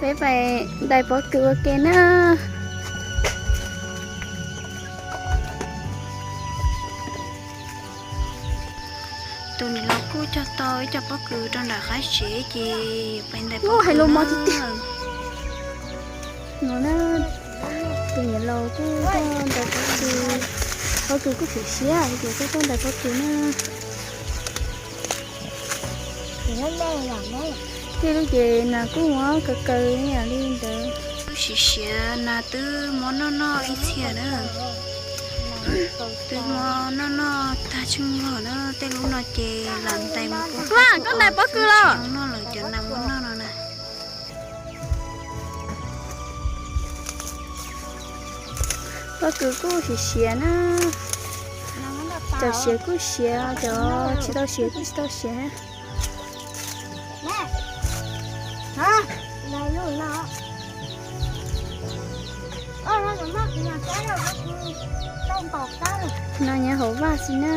Peb pais ntais pob kws ua ke na. Tus niam laus kuj cog tau ib co pob kws rau nram qab tsev ces pais ntais pob kws no na. Tus niam laus kuj tuaj ntais pob kws, pob kws kuj siav siav ces kuj tuaj ntais pob kws na. Tej lub ces nas kuj muab kaw kaw li ntawd. Kuj siav siav, nas twb muab noj noj ib txhia na. Twb muab noj noj tag tsheej vog na, tej lub no ces lam ntais mus. Koj ntais pob kws los? Noj lawm cov nas muab noj no na. Pob kws kuj siav siav na. Cov siav kuj siav, cov tsis tau siav kuj tsis tau siav. No nyob hauv vaj xwb na.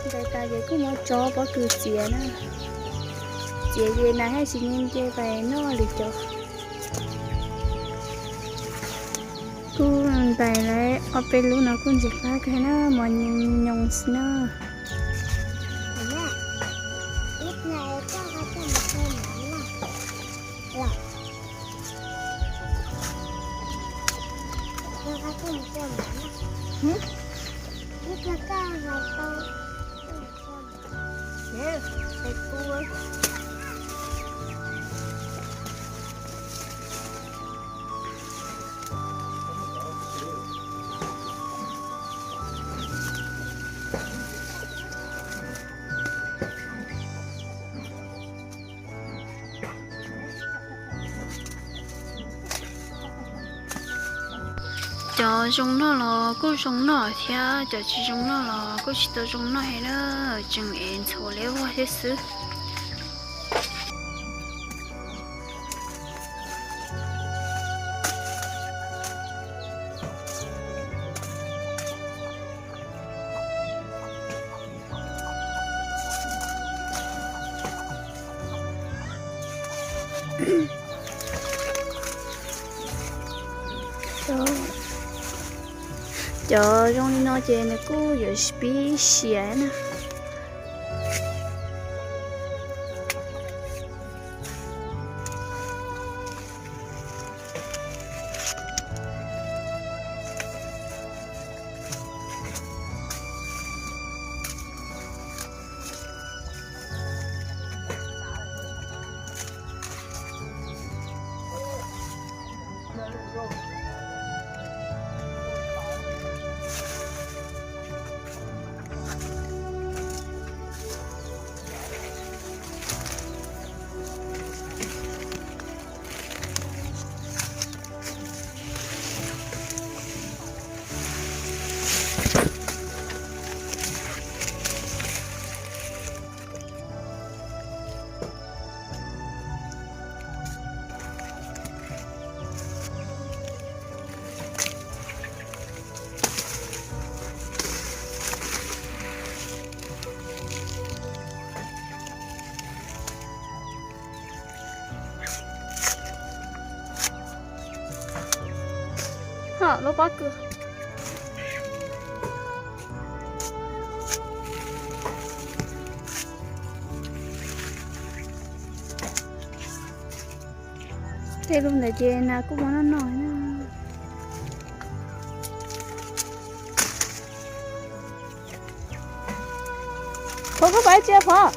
Ntais tas ces kuj muab tsob pob kws txiav na. Txiav ces nas thiaj tsis nce nce pais noj lwm cov. Kuj ntais lawm ob peb lub no kuj ntxim qab kawg na, mos nyoos xwb na. Cov zoo noj los kuj zoo noj thiab, cov tsis zoo noj los kuj tsis tau zoo noj thiab na, tseem ev ntxhuav li vog thiab xwb. Cov zoo li no ces nws kuj yuav pib siav na. Ho lub pob kws. Tej lub ntawd ces nas kuj muab noj noj na. Phov, koj pais tsia Phov.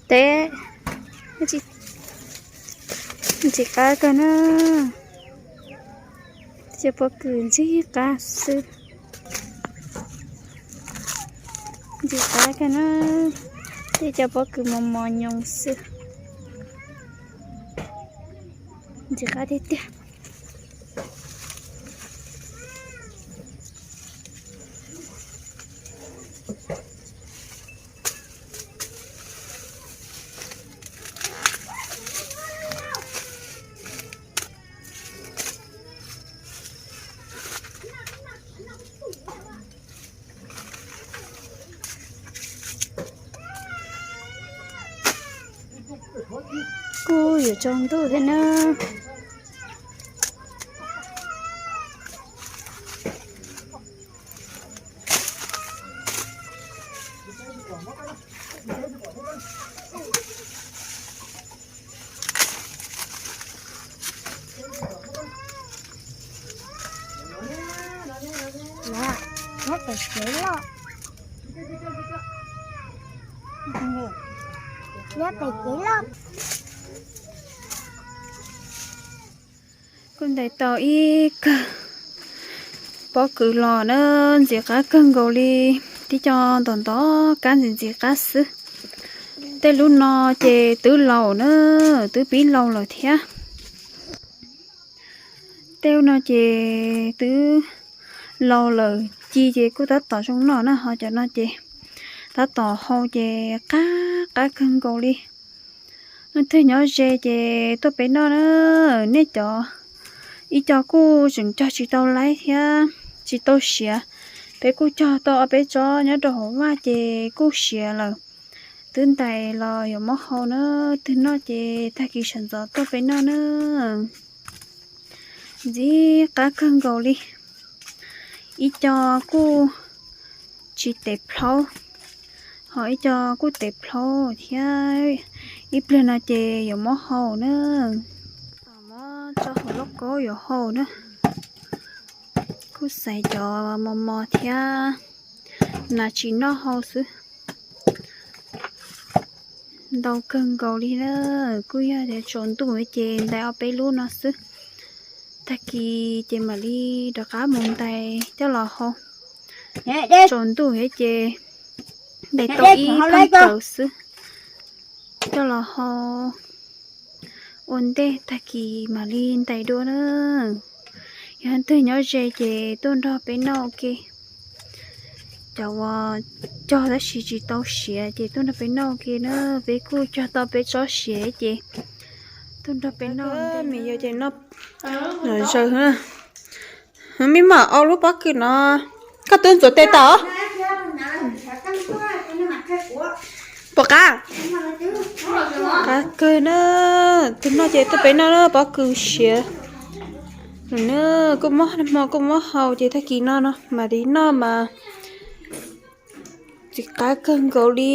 Teb, ntxim qab kawg na. Cov pob kws ntxim qab xwb. Ntxim qab kawg na. Tej cov pob kws mos mos nyoos xwb. Ntxim qab tiag tiag. Kuj yuav tsaus ntuj thiab na. Nyob pem kev loj, nyob pem kev loj. Kuj ntais tau ib kawm pob kws los na, ntxim qab kawg nkaus li. Tib co ntov ntov kab ntxim ntxim qab xwb. Tej lub no ces twb laus na, twb pib laus lawm thiab. Tej lub no ces twb laus lawm, ci ces kuj tab tom zoo noj na, ho cov no ces tab tom hau ces qab qab kawg nkaus li. Leej twg nyob ze ces tuaj pem noj na. Nej cov, ib co kuj tseem cog tsis tau laib thiab tsis tau siav. Peb kuj cog tau ob peb tsob nyob rau hauv vaj ces kuj siav lawm. Twb ntais los yuav muab hau na. Twg noj ces tag kis sawv ntxov tuaj pem noj na. Ntxim qab kawg nkaus li. Ib co kuj tsis tev plhaub, ho ib co kuj tev plhaub thiab. Ib pliag no ces yuav muab hau na. Muab tso hauv lauj kaub yuav hau na. Kuj xaiv cov mos mos thiab, nas tsis noj hau xwb. Ntau kawg nkaus li na. Kuj yog tias tsaus ntuj ces ntais ob peb lub no xwb. Tag kis ces mam li rov qab mus ntais coj los hau. Tsaus ntuj thiab ces ntais tau ib kawm xwb coj los hau ua ntej, tag kis mam li ntais dua na. Yog leej twg nyob ze ces tuaj nrog peb noj ua ke. Cov uas cog tab sis tsis tau siav ces tuaj nrog peb noj ua ke na. Peb kuj cog tau peb tsob siav ces tuaj nrog peb noj. Me yog ces noj zaws. Me mam ua lub pob kws no, koj twb ntxuav tes tau. Puas qab? Qab kawg na. Tus no ces tuaj peb noj na, pob kws siav. Nws kuj mob hmo kuj mob hau ces tag kis no no mam li noj mas ntxim qab kawg nkaus li.